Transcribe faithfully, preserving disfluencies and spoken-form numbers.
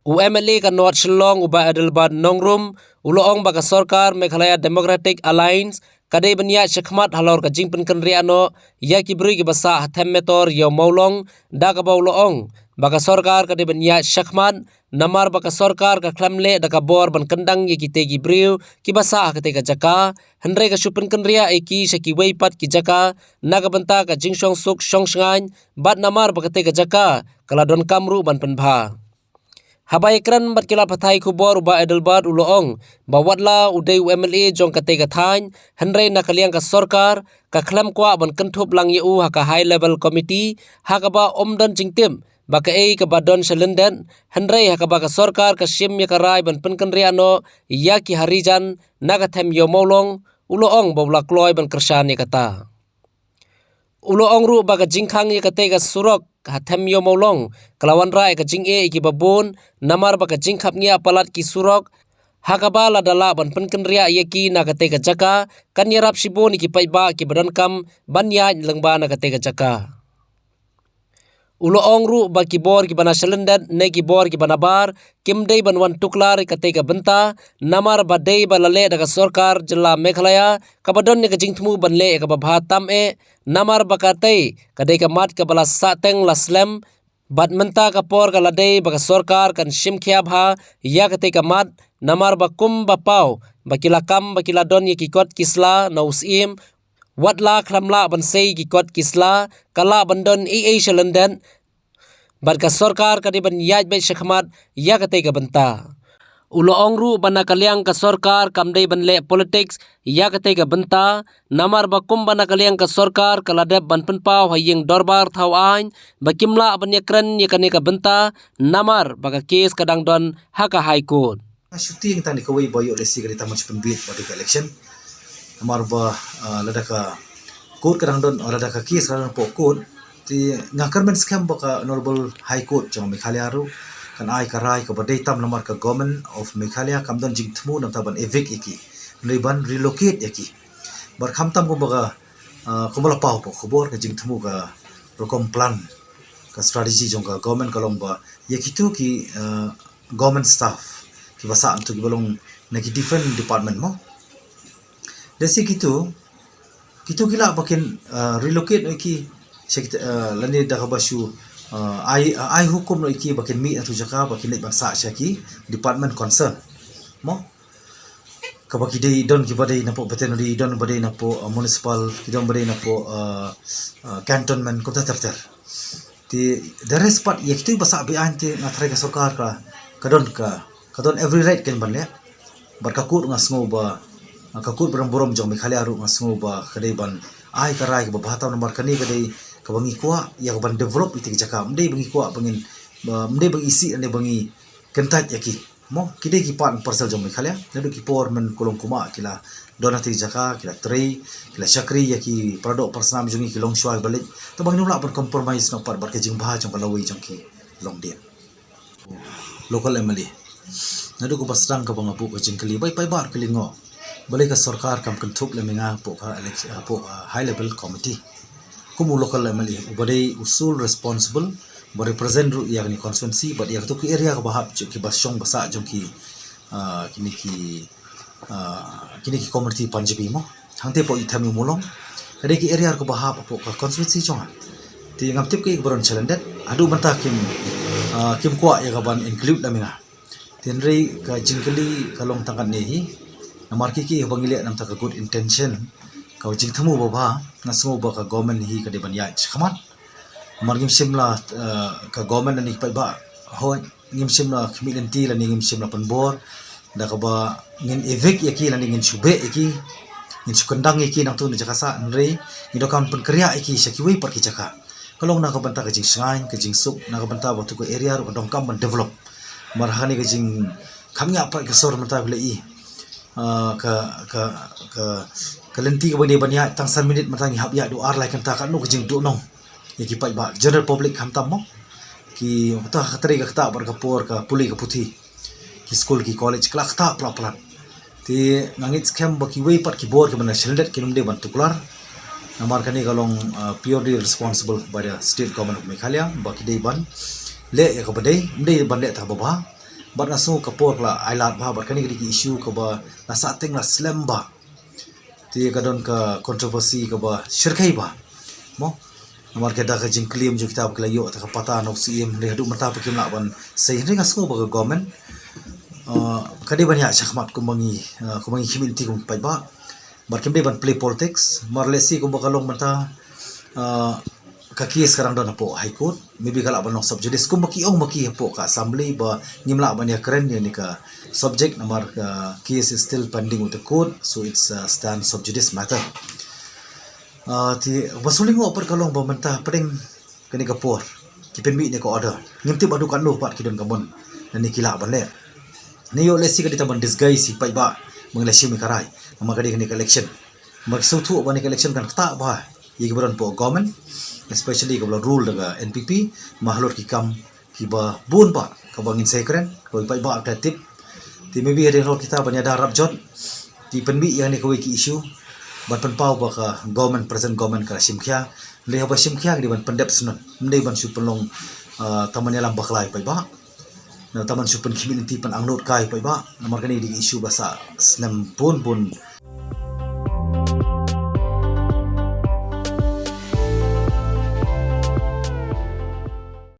U M L A ka North Shillong, u Bah Adelbert Nongrum, u la ong ba ka sorkar Meghalaya Democratic Alliance ka dei ban ïaid shakhmat halor ka jingpynkynriah noh ïa ki briew kiba sah ha Them Metor Ïew Mawlong, da kaba u la ong ba ka sorkar ka dei ban ïaid shakhmat, namar ba ka sorkar ka khlem leh da ka bor ban kyndang ïa kitei ki briew kiba sah ha katei ka jaka, hynrei ka shu pynkynriah ïa ki sha kiwei pat ki jaka na ka bynta ka jingshongsuk shongshngaiñ, bad namar ba katei ka jaka ka la donkam ruh ban pynbha. Haba ïakren bad ki lad pathai khubor, u Bah Adelbert u la ong ba watla u dei u M L A jong katei ka thaiñ, hynrei na ka liang ka sorkar ka khlem kwah ban kynthup lang ïa u ha ka High Level Committee, ha kaba ym don jingtip ba kaei kaba don sha lyndet, hynrei ha kaba ka sorkar ka shim ïa ka rai ban pynkynriah noh ïa ki Harijan na ka Them Ïew Mawlong, u la ong ba u la kloi ban kyrshan ïa kata. U la ong ruh ba ka jingkhang ïa katei ka surok ha Them Ïew Mawlong ka la wanrah ïa ka jingeh ïa kiba bun, namar ba ka jingkhapngiah palat ki surok ha kaba lada lah ban pynkynriah ïa ki na katei ka jaka, kan ïarap shibun ïa ki paidbah kiba donkam ban ïaid lyngba na katei ka jaka. U la ong ruh ba ki bor kiba na sha lyndet ne ki bor kiba na bar kim dei ban wan tuklar ïa katei ka bynta, namar ba dei ba la leh da ka sorkar jylla Meghalaya kaba don ïa ka jingthmu ban leh ïa kaba bha tam eh, namar ba katei ka dei ka mat kaba la sahteng la slem, bad mynta ka por ka la dei ba ka sorkar kan shim khia bha ïa katei ka mat, namar ba kum ba paw ba ki la kam ba ki la don ïa ki kot ki sla na u Syiem, watla khlem lah ban sei ki kot ki sla, ka lah ban don ei ei sha lyndet, bad ka sorkar ka dei ban ïaid beit shakhmat ïa katei ka bynta. U la ong ruh ba na ka liang ka sorkar kam dei ban leh politics ïa katei ka bynta, namar ba kum ba na ka liang ka sorkar ka la dep ban pynpaw ha ïing dorbar thaw aiñ ba kim lah ban ïakren ïa kane ka bynta, namar ba ka kes ka dang don ha ka High Court. Nga shu tieng tang ïa kawei ba ïoh lehse ka dei tang ban shu pynbit ba dei ka election. Namar ba, ah, lada ka court ka dang don, lada ka case ka dang don hapoh court, te nga kyrmen skhem ba ka Honorable High Court jong Meghalaya ruh kan ai ka rai kaba dei tam, namar ka Government of Meghalaya kam don jingthmu namar ban evict ïa ki, hynrei ban relocate ïa ki. Bad khamtam kumba ka, ah, kumba la paw hapoh khubor, ka jingthmu, ka rukom plan, ka strategy jong ka government ka long ba ïa kitu ki, ah, government staff kiba sah, kitu kiba long na ki different department mo. Lehse kitu, kitu ki lah ba kin, ah, relocate noh ïa ki sha kita, ah, lane da kaba shu, ah, ai, ah, ai hukum noh ïa ki ba kin mih na tu jaka ba kin leit ban sah sha ki department concern mo. Kaba ki dei don kiba dei napoh veterinary, don ba dei napoh, ah, municipal, ki don ba dei napoh, ah, ah, cantonment, kumta ter ter. Te da rest pat ïa kitu ba sah beaiñ te nga tharai ka sorkar ka, ka don ka, ka don every right kan ban leh. Bad ka court nga sngew ba, ka court ba rang burom jong Meghalaya ruh nga sngew ba ka dei ban ai ka rai kaba bha tam, namar kane ka dei kaba ngi kwah ïa ka ban develop ïa ki jaka. Ym dei ba ngi kwah ba ngin, ba, ym dei ba ngi isih, ym dei ba ngi kyntait ïa ki. Mo, ki dei ki part and parcel jong Meghalaya. Naduh ki por mynkulong kumba ki la don ha ki jaka, ki la trei, ki la shakri ïa ki paradoh parasnam jong ngi, ki longshuwa ba leit. Te ba ngin ym lah ban compromise noh pat bad ka jingbha jong ka lawei jong ki longdien. Local M L A. Naduh kaba sdang kaba nga buh ka jingkylli, bai paidbah ki kylli ngo, balei ka sorkar kam kynthup lem ïa nga hapoh ka elec-, hapoh ka high level committee kum u local M L A uba dei u sole responsible, ba represent ruh ïa kane constituency bad ïa kato ki area kaba hap jong ki, ba shong ba sah jong ki, ah, kine ki, ah, kine ki community Punjabi mo. Hangtei hapoh Ïew Them Ïew Mawlong ka dei ki area kaba hap hapoh ka constituency jong nga. Te ngam tip kaei kaba don sha lyndet, haduh mynta kim, ah, kim kwah ïa ka ban include lem ïa nga. Te hynrei ka jingkylli ka long tang katne hi. Namar kiei kiei ba ngi leh namar ka good intention, ka jingthmu ba bha, nga sngew ba ka government hi ka dei ban ïaid shakhmat. Namar ngim shym la, eh, ka government lane ki paidbah, hooid, ngim shym la khmih lynti lane ngim shym la pynbor da kaba ngin evict ïa ki lane ngin shu beh ïa ki, ngin shu kyndang ïa ki nangtu na jaka sah, hynrei ngi donkam pynkynriah ïa ki sha kiwei pat ki jaka. Ka long na ka bynta ka jingshngaiñ, ka jingsuk, na ka bynta ba tu ka area ruh ka donkam ban develop. Namar ha kane ka jingkhapngiah palat ka sor mynta phi la i, ah, ka, ka, ka, ka lynti kaba dei ban ïaid tang san minit mynta ngi hap ïaid duh ar lai kynta, katno ka jingduhnong ïa ki paidbah, general public khamtam mo. Ki, kata ka trei ka ktah bad ka por ka pule ka puthi, ki skul ki college ka la ktah palat palat. Te nga ngeit skhem ba kiwei pat ki bor kiba na sha lyndet kin ym dei ban tuklar. Namar kane ka long, uh, purely responsible by the state government of Meghalaya ba ki dei ban leh ïa kaba dei, ym dei ban leh tang kaba bha. Bad nga sngew ka por ka la ai lad bha, bad kane ka dei ka issue kaba la sah teng la slem bha. Te ka don ka controversy kaba shyrkhei bha. Mo? Namar ka da ka jingkylli jong kita ba ki la ïoh ta ka pata na u Syiem, hynrei haduh mynta pat kim lah ban sei, hynrei nga sngew ba ka government, uh, ka dei ban ïaid shakhmat kumba ngi, uh, kumba ngi khmih lynti kum ki paidbah. Bad kim dei ban play politics, namar lehse kumba ka long mynta, uh, ka case ka dang don hapoh High Court, maybe ka lah ban long sub judice, kumba ki ong ma ki hapoh ka Assembly ba ngim lah ban ïakren ïa kane ka subject namar ka case is still pending with the court, so it's, uh, stand sub judice matter. Uh, te ba shu lyngngoh pat ka long ba mynta pdeng kane ka por ki pynmih ne ka order, ngim tip haduh katno pat ki don ka mon lane ki lah ban leh. Ne ïoh lehse ka dei tang ban disguise ïa ki paidbah ba ngi la shim ïa ka rai namar ka dei kane ka election. Namar ki sngewthuh ba kane ka election kan ktah bha ïa kiba don hapoh government, especially kaba la rule da ka N P P, namar halor ki kam kiba bun bha kaba ngin sa ïakren, kaba ki paidbah ki tip. Te maybe hadien halor kita ban ïada rap jot, te pynmih ïa kane kawei ki issue ban pynpaw ba ka government, present government ka la shim khia. Hynrei haba shim khia ka dei ban pyndep shnong, ym dei ban shu pynlong, uh, tang ban ïalam bakla ïa ki paidbah, na tang ban shu pynkhmih lynti, pynangnud kai ïa ki paidbah. Namar kane ka dei ka issue ba sah snem bun bun